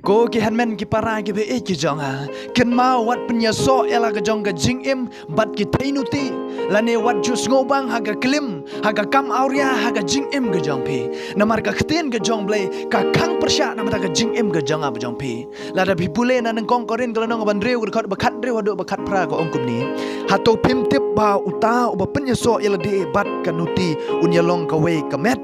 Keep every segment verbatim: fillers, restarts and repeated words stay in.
Ko ki hynmen ki para kiba ïeit ki jong nga, kynmaw wat pynïasoh ïa la ka jong ka jingim bad ki theinuti, lane wat ju sngewbang ha ka klim, ha ka kam awria, ha ka jingim ka jong phi. Namar ka ktien ka jong Blei ka khang pyrshah namar ka jingim ka jong nga bad jong phi. Lada phi pule na nyngkong Korinth ka lynnong ba hynriew, ka dkhot ba khathynriew haduh ba khatphra, ka ong kumne: Hato phim tip ba uta uba pynïasoh ïa lade bad ka nuti un ïalong kawei ka met?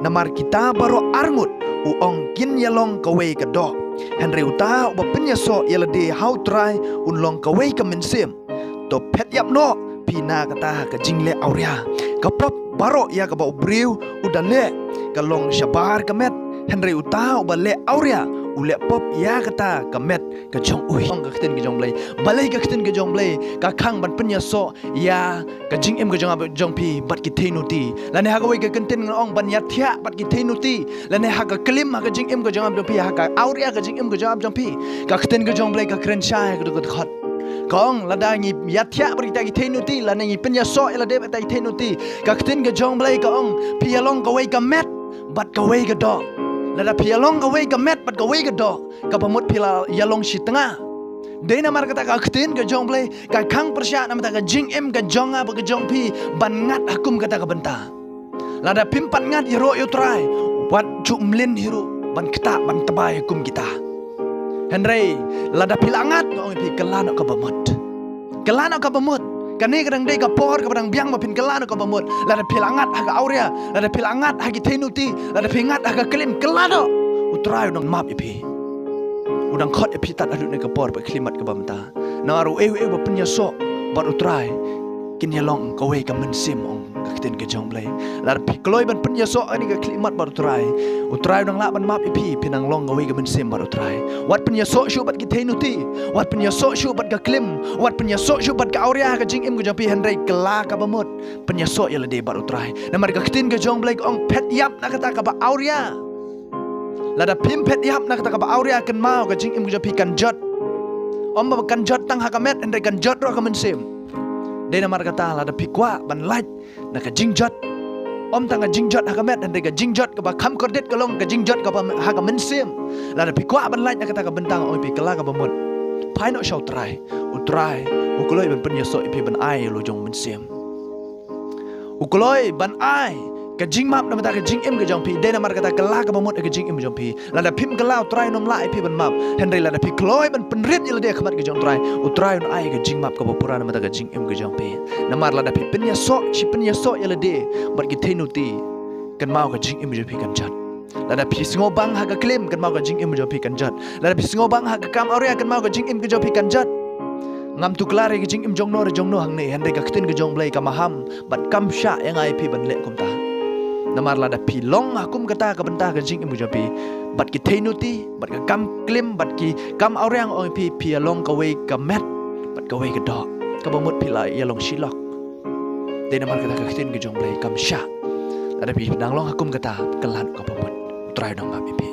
Namar kita baroh arngut, u ong, kin ïalong kawei ka doh. Hynrei uta uba pynïasoh ïa lade ha U Trai un long kawei ka mynsiem. To phet ïap noh phi na kata ka jingleh awria. Ka pop baroh ïa kaba u briew u da leh ka long shabar ka met, hynrei uta uba leh awria u leh pop ïa kata ka met ka jong u hi. Ong ka ktien ka jong Blei. Balei ka ktien ka jong Blei ka khang ban pynïasoh ïa ka jingim ka jong nga bad jong phi bad ki theinuti? Lane ha kawei ka kyntien ngan ong ban ïathiah bad ki theinuti, lane ha ka klim, ha ka jingim ka jong nga bad jong phi, ha ka awria ka jingim ka jong nga bad jong phi. Ka ktien ka jong Blei ka kren shai ha ka dkhot. Ka ong lada ngi ïathiah bad kita ki theinuti, lane ngi pynïasoh ïa lade bad kita ki theinuti, ka ktien ka jong Blei ka ong phi ïalong kawei ka met bad kawei ka doh. Lada phi ïalong kawei ka met bad kawei ka doh, kaba mut phi la ïalong shi tnga. Dei namar kata ka ktien ka jong Blei ka khang pyrshah namar ka jingim ka jong nga bad ka jong phi ban ngat ha kum kata ka bynta. Lada phim pat ngat ïaroh ïa U Trai, wat ju mlien hi ruh ban ktah ban tbai ha kum kita. Hynrei lada phi la ngat, nga ong ïa phi, kylla noh kaba mut. Kylla noh kaba mut. Kane ka dang dei ka por kaba dang biang ba phin kylla noh kaba mut. Lada phi la ngat ha ka awria, lada phi la ngat ha ki theinuti, lada phi ngat ha ka klim, kylla noh. U Trai u dang map ïa phi. U dang khot ïa phi tad haduh kane ka por ba khyllipmat kaba mynta. Namar uei uei ba pynïasoh bad U Trai, kin ïalong kawei ka mynsiem, ong ka ktien ka jong Blei. Lada phi kloi ban pynïasoh ha kane ka khyllipmat bad U Trai, U Trai u dang lah ban map ïa phi, phin nang long kawei ka mynsiem bad U Trai. Wat pynïasoh shuh bad ki theinuti, wat pynïasoh shuh bad ka klim, wat pynïasoh shuh bad ka awria ha ka jingim ka jong phi, hynrei kylla kaba mut pynïasoh ïa lade bad U Trai. Namar ka ktien ka jong Blei ka ong phet ïap na kata kaba awria. Lada phim phet ïap na kata kaba awria, kynmaw ka jingim ka jong phi kan jot. Ym ba kan jot tang ha ka met, hynrei kan jot ruh ha ka mynsiem. Dei namar kata lada phi kwah ban lait na ka jingjot, ym tang ka jingjot ha ka met, hynrei ka jingjot kaba kham kordit ka long ka jingjot kaba ha ka mynsiem. Lada phi kwah ban lait na kata ka bynta, nga ong ïa phi, kylla kaba mut. Phai noh sha U Trai. U Trai u kloi ban pynïasoh ïa phi ban ai ïa la jong mynsiem. U kloi ban ai ka jingmap namar ka jingim ka jong phi. Dei namar kata kylla kaba mut ka jingim jong phi. Lada phim kylla, U Trai un ym lah ïa phi ban map. Hynrei lada phi kloi ban pynrit ïa lade ha khmat ka jong U Trai, U Trai un ai ka jingmap kaba pura namar ka jingim ka jong phi. Namar lada phi pynïasoh shi pynïasoh ïa lade bad ki theinuti, kynmaw ka jingim jong phi kan jot. Lada phi sngewbang ha ka klim, kynmaw ka jingim jong phi kan jot. Lada phi sngewbang ha ka kam awria, kynmaw ka jingim ka jong phi kan jot. Ngam tuklar ïa ka jingim jong no re jong no hangne, hynrei ka ktien ka jong Blei ka maham bad kam shah ïa nga ïa phi ban leh kumta. Namar lada phi long ha kum kata ka bynta ka jingim ka jong phi, bad ki theinuti, bad ka kam klim, bad ki kam awria, nga ong ïa phi, phi ïalong kawei ka met bad kawei ka doh, kaba mut phi la ïalong shi lok. Dei namar kata ka ktien ka jong Blei kam shah. Lada phi nang long ha kum kata, kylla noh kaba mut. U Trai u dang map ïa phi.